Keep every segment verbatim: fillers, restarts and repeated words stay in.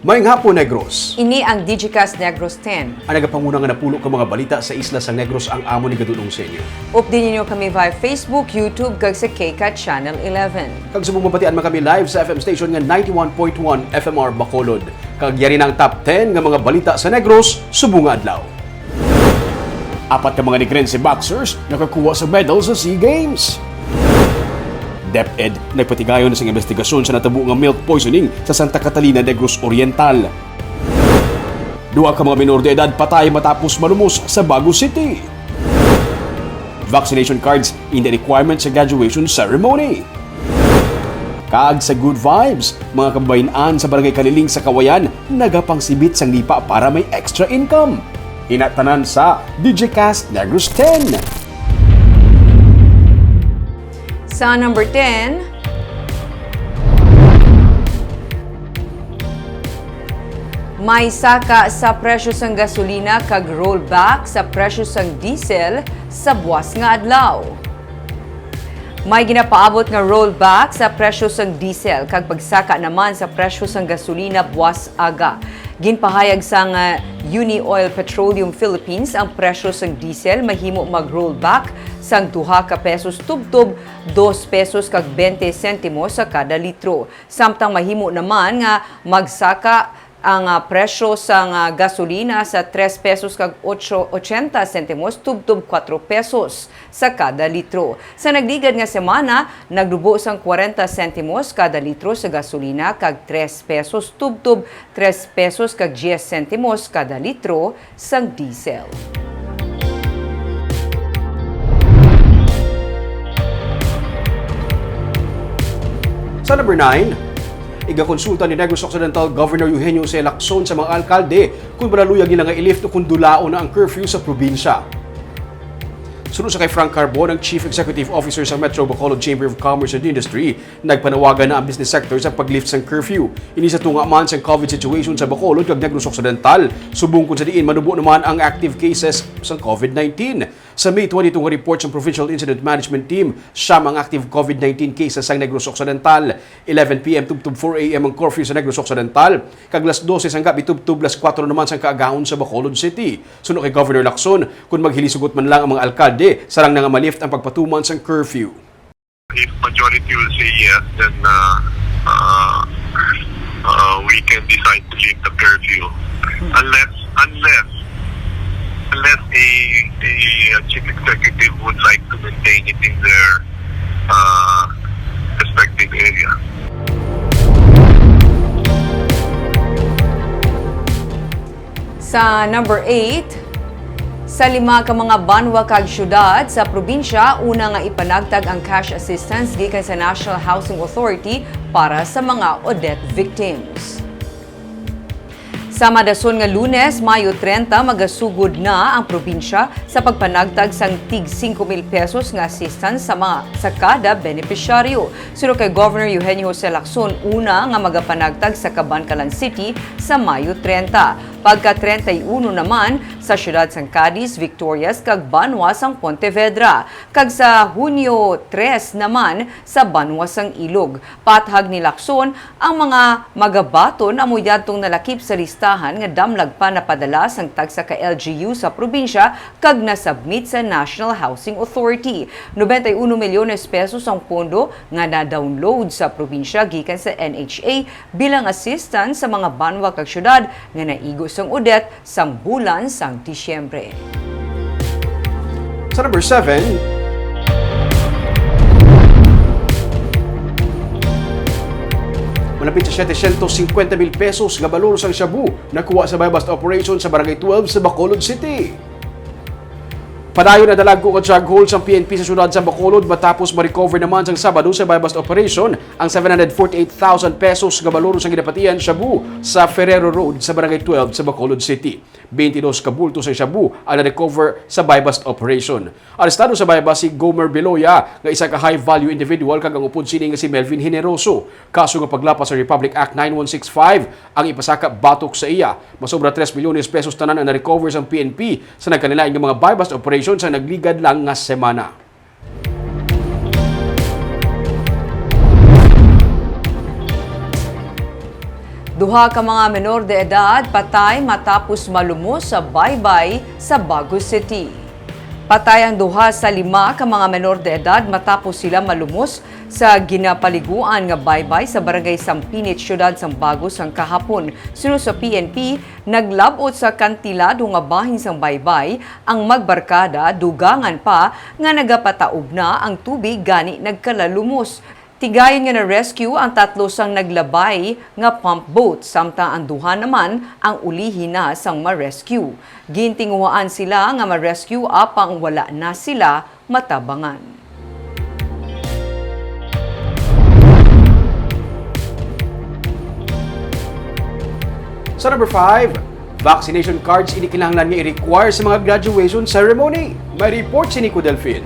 Maayong hapon, Negros. Ini ang Digicast Negros ten. Ang nagapanguna nga napulo ka mga balita sa isla sang Negros ang amon igadul-ong sa inyo. Updi ninyo kami via Facebook, YouTube, kag sa KCAT Channel eleven. Kag subong mabatian man kami live sa F M station nga ninety-one point one F M R Bacolod. Kag yari na ang top ten nga mga balita sa Negros subong nga adlaw. Apat ka mga Negrense boxers nakakuha sa medal sa SEA Games. DepEd nagpatigayon sa investigasyon sa natabo nga milk poisoning sa Santa Catalina, Negros Oriental. Duha ka mga minor de edad patay matapos malumos sa Bago City. Vaccination cards in the requirement sa graduation ceremony. Kag sa Good Vibes, mga kababayin-an sa Barangay Kaliling sa Kawayan nagapangsibit sang lipa para may extra income. Ina tanan sa Digicast Negros ten. Sa number ten, may saka sa presyo sang gasolina kag rollback sa presyo sang diesel sa buas nga adlaw. May ginapaabot nga rollback sa presyo sang diesel kag pagsaka naman sa presyo sang gasolina buas aga. Ginpahayag sang, ah, Unioil Petroleum Philippines ang presyo sang diesel mahimo mag-rollback sang duha ka pesos tubtob dos pesos kag bente sentimos sa kada litro. Samtang mahimo naman nga magsaka ang, ah, presyo sang, ah, gasolina sa tres pesos kag ocho, ochenta sentimos tubtob kuwatro pesos sa kada litro. Sa nagligad nga semana, naglubo sang kwarenta sentimos kada litro sa gasolina kag tres pesos tubtob tres pesos kag dyes sentimos kada litro sang diesel. Sa number nine, igakonsulta ni Negros Occidental Governor Eugenio Jose Lacson sa mga alkalde kung malaluyag nila nga i-lift o kung dulaon na ang curfew sa probinsya. Suno sa kay Frank Carbon, ang Chief Executive Officer sa Metro Bacolod Chamber of Commerce and Industry, nagpanawagan na ang business sector sa pag-lift sang curfew. Ini sa tunga man sang COVID situation sa Bacolod kag Negros Occidental, subong kon sa diin manubo naman ang active cases sang COVID nineteen. Sa May twenty-two nga report sang Provincial Incident Management Team, siyam ang active COVID nineteen cases sang Negros Occidental. Eleven P M tubtob four A M ang curfew sa Negros Occidental, kag las dose sang gabi tubtob las kuwatro naman sang kaagahon sa Bacolod City. Suno kay Governor Lacson, kun maghilisugot man lang ang mga alkalde, sarang na nga ma-lift ang pagpatuman sang curfew. If majority will say yes, then, uh, uh, uh, we can decide to lift the curfew. Unless, unless, unless a, a, uh, chief executive would like to maintain it in their, uh, respective area. Sa number eight, sa lima ka mga banwa kag syudad sa probinsya, una nga ipanagtag ang cash assistance gikan sa National Housing Authority para sa mga Odette victims. Sa madason nga Lunes, Mayo treinta, magasugod na ang probinsya sa pagpanagtag sang tig singko mil pesos nga assistance sa mga, sa kada benepisyaryo. Suno kay Governor Eugenio Jose Lacson, una nga magapanagtag sa Kabankalan City sa Mayo treinta, pagka treinta y uno naman sa siyudad sang Cadiz, Victorias, kag banwa sang Pontevedra, kag sa Hunyo tres naman sa banwa sang Ilog. Paathag ni Lacson, ang mga magabaton amo yadtong nalakip sa listahan nga damlag pa napadala sang tagsa ka L G U sa probinsya kag nasubmit sa National Housing Authority. Noventa y uno milyones pesos ang pondo nga na-download sa probinsya gikan sa N H A bilang assistance sa mga banwa kag syudad nga naigo sang Odette sang bulan sang Disyembre. Sa number seven, malapit sa setecientos cincuenta mil pesos nga balor sang shabu nakuha sa buy-bust operation sa Barangay twelve sa Bacolod City. Padayon ang dalagko nga drug haul sang P N P sa siyudad sa Bacolod matapos ma-recover naman sang Sabado sa buy-bust operation ang seven hundred forty-eight thousand pesos nga balor sang ginapatihan shabu sa Ferrero Road sa Barangay twelve sa Bacolod City. Twenty-dos ka bulto sang shabu ang na-recover sa buy-bust operation. Arestado sa buy-bust si Gomer Beloya, nga isa ka high-value individual, kag ang upod sini nga si Melvin Generoso. Kaso nga paglapas sa Republic Act nine one six five ang ipasaka batok sa iya. Masobra tres milyones pesos tanan ang na-recover sang P N P sa nagkalainlain nga mga buy-bust operation sa nagligad lang nga semana. Duha ka mga menor de edad patay matapos malumos sa baybay sa Bago City. Patay ang duha sa lima ka mga menor de edad matapos sila malumos sa ginapaliguan nga baybay sa Barangay Sampinit, Siyudad sang Bago sang kahapon. Suno sa P N P, naglab-ot sa kantilado nga bahin sang baybay ang magbarkada, dugangan pa nga nagapataob na ang tubig gani nagkalalumos. Tigayon nga na-rescue ang tatlo sang naglabay nga pump boat, samtang ang duha naman ang ulihi na sang ma-rescue. Gintinguhaan sila nga ma-rescue apang wala na sila matabangan. Sa number five, vaccination cards ini kinahanglan nga i-require sa mga graduation ceremony. May report si Nico Delfin.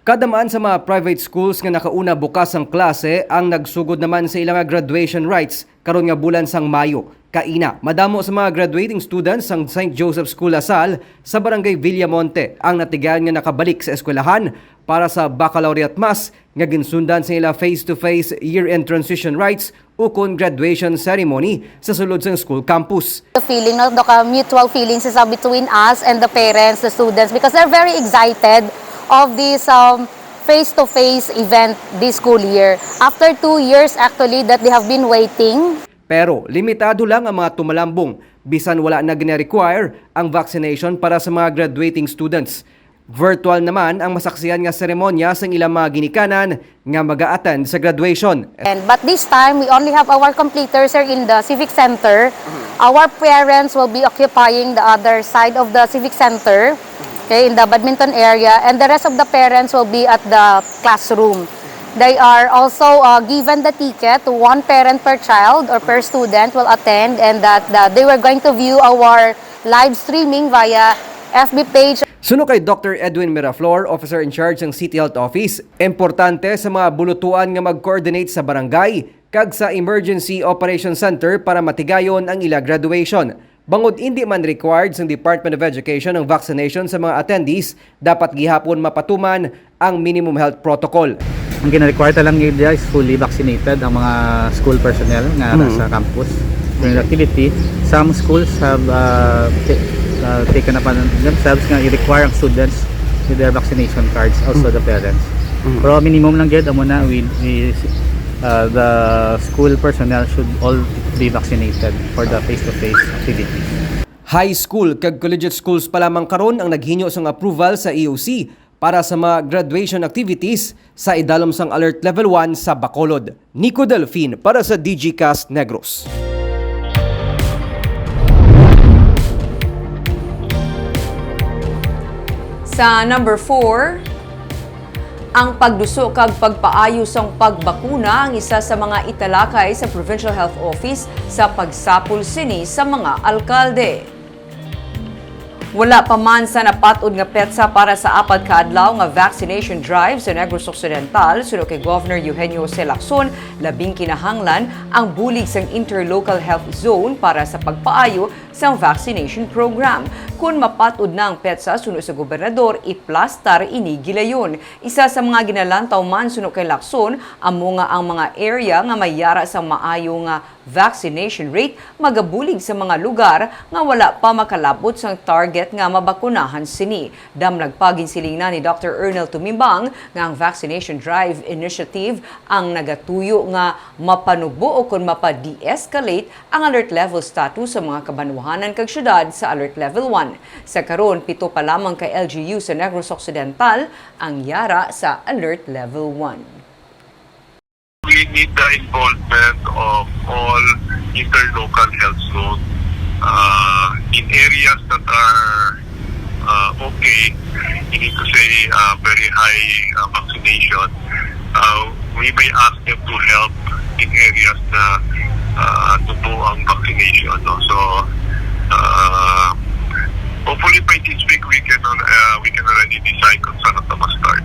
Kada man sa mga private schools nga nakauna bukas ang klase ang nagsugod naman sa ila nga graduation rites karon nga bulan sang Mayo. Kaina, madamo sa mga graduating students sang Saint Joseph School Lasal sa Barangay Villamonte ang natigayon nga nakabalik sa eskwelahan para sa Baccalaureate Mass nga ginsundan sa ila face-to-face year-end transition rites ukon graduation ceremony sa sulod sang school campus. The feeling, no, the ka-, mutual feelings is, uh, between us and the parents, the students, because they're very excited of this, um, face-to-face event this school year. After two years, actually, that they have been waiting. Pero limitado lang ang mga tumalambong, bisan wala na gina-require ang vaccination para sa mga graduating students. Virtual naman ang masaksihan nga seremonya sang ilang mga ginikanan nga maga-attend sa graduation. And, but this time, we only have our completers here in the Civic Center. Our parents will be occupying the other side of the Civic Center, okay, in the badminton area, and the rest of the parents will be at the classroom. They are also, uh, given the ticket to one parent per child or per student will attend, and that, uh, they were going to view our live streaming via F B page. Suno kay Doctor Edwin Miraflor, Officer in Charge sang City Health Office, importante sa mga bulutuan nga mag-coordinate sa barangay kag sa Emergency Operation Center para matigayon ang ila graduation. Bangod indi man required sang Department of Education ang vaccination sa mga attendees, dapat gihapon mapatuman ang minimum health protocol. Ang gina-require ta lang gid diya is fully vaccinated ang mga school personnel nga ara Mm. sa campus during the activity. Some schools have, uh, ta-, uh, taken upon themselves nga i-require ang students with their vaccination cards, also Mm. the parents. Mm. Pero minimum lang gid, amo na, we, we, uh, the school personnel should all be vaccinated for the face-to-face activities. High school kag collegiate schools pa lamang karon ang naghinyo sang approval sa E O C para sa mga graduation activities sa idalom sang Alert Level one sa Bacolod. Nico Delfin para sa Digicast Negros. Sa number four, ang pagduso kag pagpaayo sang pagbakuna ang isa sa mga italakay sa Provincial Health Office sa pagsapol sini sa mga alkalde. Wala pa man sa napat-od nga petsa para sa apat ka adlaw nga vaccination drive sa Negros Occidental, suno kay Governor Eugenio Jose Lacson, labing kinahanglan ang bulig sang Interlocal Health Zone para sa pagpaayo sang vaccination program. Kon mapat-od na ang petsa, suno sa gobernador, iplastar ini gilayon. Isa sa mga ginalantaw man, suno kay Lacson, amo nga ang mga area nga may yara sang maayo nga vaccination rate magabulig sa mga lugar nga wala pa makalabot sang target nga mabakunahan sini. Damlag pa, ginsiling na ni Doctor Ernel Tumimbang nga ang vaccination drive initiative ang nagatuyo nga mapanubo o kon mapa-de-escalate ang alert level status sa mga kabanwahanan kag syudad sa Alert Level one. Sa karon, pito pa lamang ka L G U sa Negros Occidental ang yara sa Alert Level one. We need the involvement of all interlocal health zone, uh, in areas that are, uh, okay, you need to say, uh, very high, uh, vaccination. Uh, we may ask them to help in areas na, uh, tubo ang vaccination, no? So, uh, hopefully by this week, we can, uh, we can already decide kung saan ito ma-start.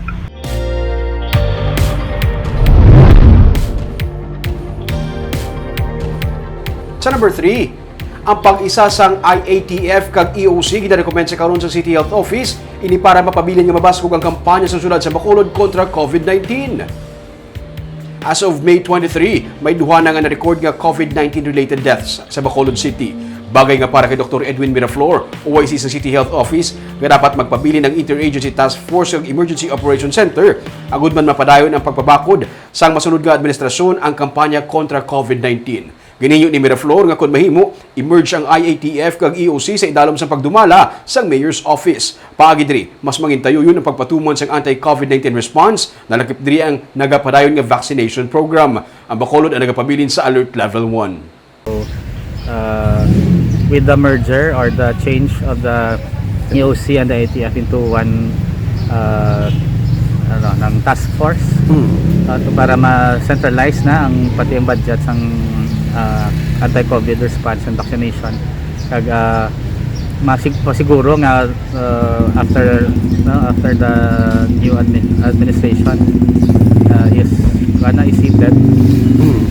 Sa number three, ang pag-isa sang I A T F kag E O C ginarekomenda sa karon sa City Health Office, ini para mapabilin nga mabaskog ang kampanya sa syudad sa Bacolod kontra COVID nineteen. As of May twenty-three, may duha na nga na-record nga COVID nineteen related deaths sa Bacolod City. Bagay nga para kay Doktor Edwin Miraflor, O I C sa City Health Office, nga dapat magpabilin ang Interagency Task Force ug Emergency Operation Center, agud man mapadayon ang pagpabakod sang masunod nga administrasyon ang kampanya kontra COVID nineteen. Gininyo ni Miraflor nga kon mahimo, i-merge ang I A T F kag E O C sa idalom sang pagdumala sang Mayor's Office. Paagi diri, mas mangin tayuyon ang pagpatuman sang anti-COVID nineteen response, nalakip diri ang nagapadayon nga vaccination program. Ang Bacolod ang nagapabilin sa Alert Level one. Uh, with the merger or the change of the E O C and the I A T F into one uh, ano, ng task force uh, to para ma-centralize na ang pati ang budget sang uh, anti-COVID response and vaccination. Kag uh, masig pasiguro nga uh, after no, after the new admin, administration uh, is kuana is seated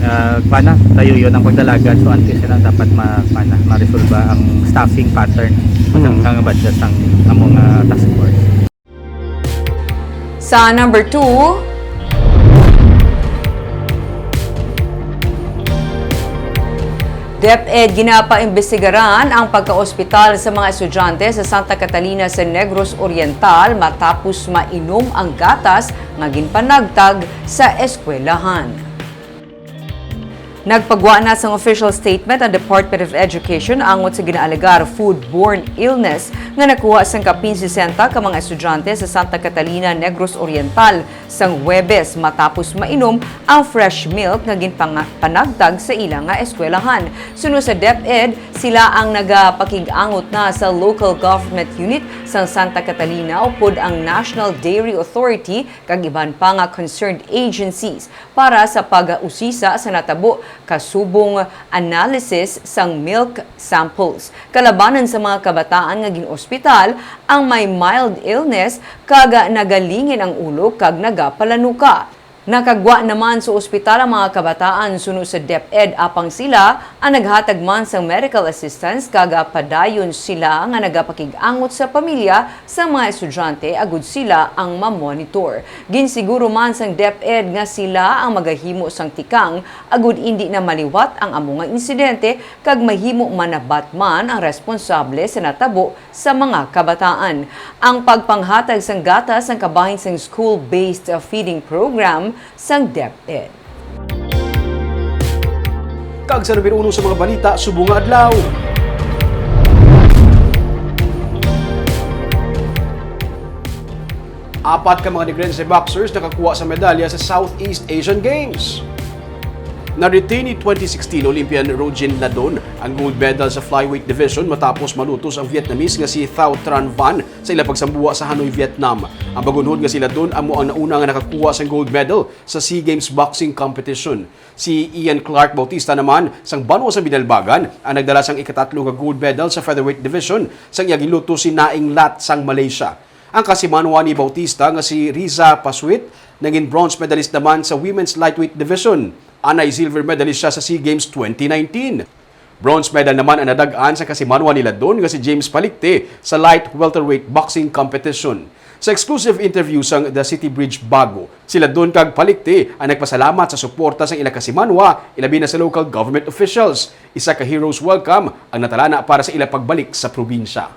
uh, kuana tayo yon ang pagdalagan, so antes na dapat ma kuana maresolba ang staffing pattern ng budget sang among uh, task force. Sa number two, DepEd ginapaimbestigaran ang pagkaospital sa mga estudyante sa Santa Catalina sa Negros Oriental matapos mainom ang gatas nga ginpanagtag sa eskwelahan. Nagpagwa na sang official statement ang Department of Education angot sa ginaalegar foodborne illness nga nakuha sang kapin sesenta ka mga estudyante sa Santa Catalina, Negros Oriental sang Huwebes matapos mainom ang fresh milk nga ginpanagtag sa ila nga eskwelahan. Suno sa DepEd, sila ang nagapakig-angot na sa local government unit sang Santa Catalina upod ang National Dairy Authority kag iban pa nga concerned agencies para sa pag-usisa sa natabo kasubong analysis sang milk samples. Kalabanan sa mga kabataan nga gin-ospital ang may mild illness kag nagalingin ang ulo kag nagapalanuka. Nakagwa naman sa ospital ang mga kabataan suno sa DepEd apang sila ang naghatag man sang medical assistance kag padayon sila nga nagapakig-angot sa pamilya sang mga estudyante agud sila ang mamonitor. Ginsiguro man sang DepEd nga sila ang magahimo sang tikang agud indi na maliwat ang amo nga insidente kag mahimo manabat man ang responsable sa natabo sa mga kabataan. Ang pagpanghatag sang gatas ang kabahin sang school-based feeding program sang DepEd. Kag sa numero uno sa mga balita subong nga adlaw. Apat ka mga Negrense boxers nakakuha sa medalya sa Southeast Asian Games. Na-retain ni twenty sixteen Olympian Rojin Ladon ang gold medal sa flyweight division matapos malutos ang Vietnamese nga si Thao Tran Van sa ila pagsambuwa sa Hanoi, Vietnam. Ang bagunhod nga si Ladon amo ang nauna nga nakakuha sang gold medal sa SEA Games boxing competition. Si Ian Clark Bautista naman sang banwa sa Binalbagan ang nagdala sang ikatatlo nga gold medal sa featherweight division sang iya ginluto si Naing Lat sang Malaysia. Ang kasimanwa ni Bautista nga si Riza Pasuit nangin bronze medalist naman sa women's lightweight division. Anay silver medalist siya sa SEA Games twenty nineteen. Bronze medal naman ang nadag-an sa kasimanwa ni Ladon nga si James Palikte sa light welterweight boxing competition. Sa exclusive interview sang The City Bridge Bago, si Ladon kag Palikte ang nagpasalamat sa suporta sang ila kasimanwa, ilabi na sa local government officials. Isa ka hero's welcome ang natalana para sa ila pagbalik sa probinsya.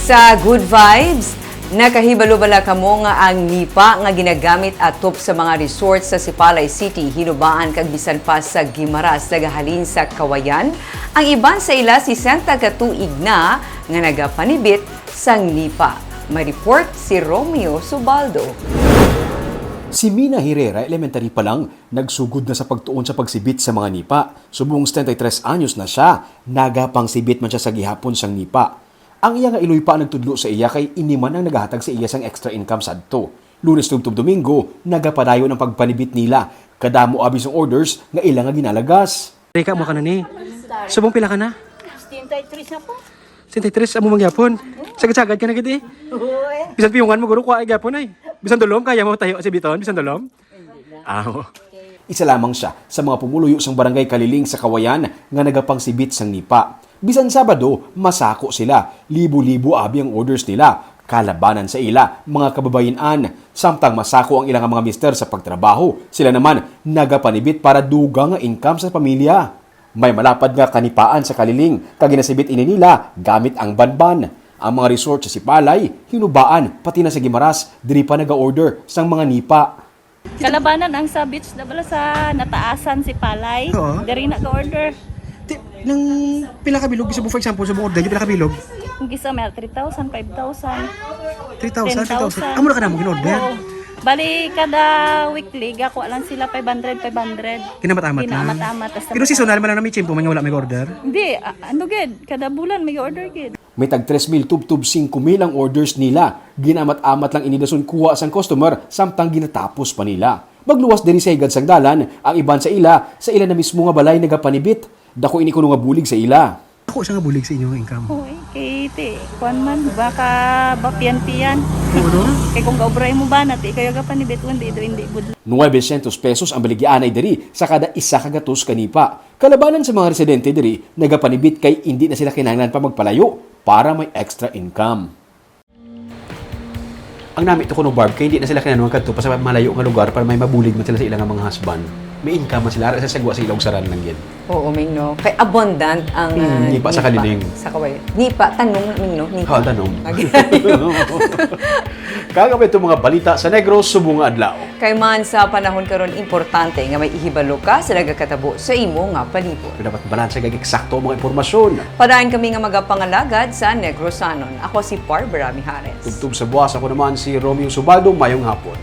Sa Good Vibes, nakahibalo bala kamo nga ang nipa nga ginagamit atop sa mga resort sa Sipalay City, Hinubaan kag bisan pa sa Guimaras nagahalin sa Kawayan? Ang iban sa ila sesenta ka tuig na nga nagapanibit sang nipa. May report si Romeo Subaldo. Si Mina Herrera, elementary pa lang, nagsugod na sa pagtuon sa pagsibit sa mga nipa. Subong setenta y tres anyos na siya, nagapangsibit man siya sa gihapon sang nipa. Ang iya nga iloy pa ang nagtudlo sa iya kay ini man ang nagahatag sa iya sang extra income sadto. Lunes tubtob Domingo, nagapadayon ang pagpanibit nila. Kadamo abi sang orders nga ila nga ginalagas. Rika mo ka na ni. Subong pila ka na? Sixty-three ako. Sixty-three amo man gyapon. Sagad-sagad ka na gid eh. Bisan piyungan mo guro kuha gyapon ay. Bisan dulom kaya mo tayo si Biton, bisan dulom? Ah, oo. Isa lamang siya sa mga pumuluyo sang Barangay Kaliling sa Kawayan nga nagapangsibit sang nipa. Bisan Sabado, masako sila. Libo-libo abi ang orders nila. Kalabanan sa ila, mga kababayin-an. Samtang masako ang ila nga mga mister sa pagtrabaho, sila naman nagapanibit para dugang nga income sa pamilya. May malapad nga kanipaan sa Kaliling, kag ginasibit ini nila gamit ang banban. Ang mga resort sa Sipalay, Hinubaan, pati na sa Guimaras, diri pa naga-order sang mga nipa. Kalabanan ang sa beach na bala sa Nataasan, Sipalay. Oo. Diri na ga-order. Ti, nang pila ka bilog, sa, for example, sa buong order, pila ka bilog? Ang isa may three thousand, five thousand, Three thousand, three thousand. ten thousand. Amo na ka na mo gin-order? Oo. Bali, kada weekly, gakuha lang sila five hundred, five hundred. Kinaamat-amat lang. Kinaamat-amat, tas Pero tapos seasonal man lang na may tiyempo, may nga wala may order? Hindi, a-, ano gid, kada bulan may order gid. May tag tres mil tubtob singko mil ang orders nila. Ginaamat-amat lang ini dason kuha sang customer, samtang ginatapos pa nila. Magluwas diri sa higad sang dalan, ang iban sa ila, sa ila na mismo nga balay nagapanibit. Dako ini kuno nga bulig sa ila. Ako siya nga bulig sa inyo nga income. Uy, kay ti, kuwan man, baka bapian-pian. Oo, no? Kay kung gaobray mo ba, nati kayo gapanibit, hindi, hindi, hindi, budlo. Nuwebesyentos pesos ang baligyaanay diri sa kada isa ka gatos ka nipa. Kalabanan sa mga residente diri, nagapanibit kay indi na sila kinahanglan pa magpalayo para may extra income. Ang nami to kuno, Barb, kay hindi na sila kinahanglan magkadto pa sa malayo nga lugar para may mabulig man sila sa ilang mga husband. May income man sila, ara sa sagwa sa ilang usaran lang gid. Oo, Ming, no? Kay abundant ang, Hmm, ah, nipa sa Kaliling. Sa Kawayan. Nipa, tanom, Ming, no? Nipa. Ha, tanom. Okay. Kag amo ito mga balita sa Negros subong nga adlaw. Kay man sa panahon karon, importante nga may ihibalo ka sa nagakatabo sa imo nga palibot. Dapat balanse kag eksakto ang mga impormasyon. Padayon kami nga magapangalagad sa Negrosanon. Ako si Barbara Mijares. Tubtob sa buwas, ako naman si Romeo Subaldo. Mayong hapon.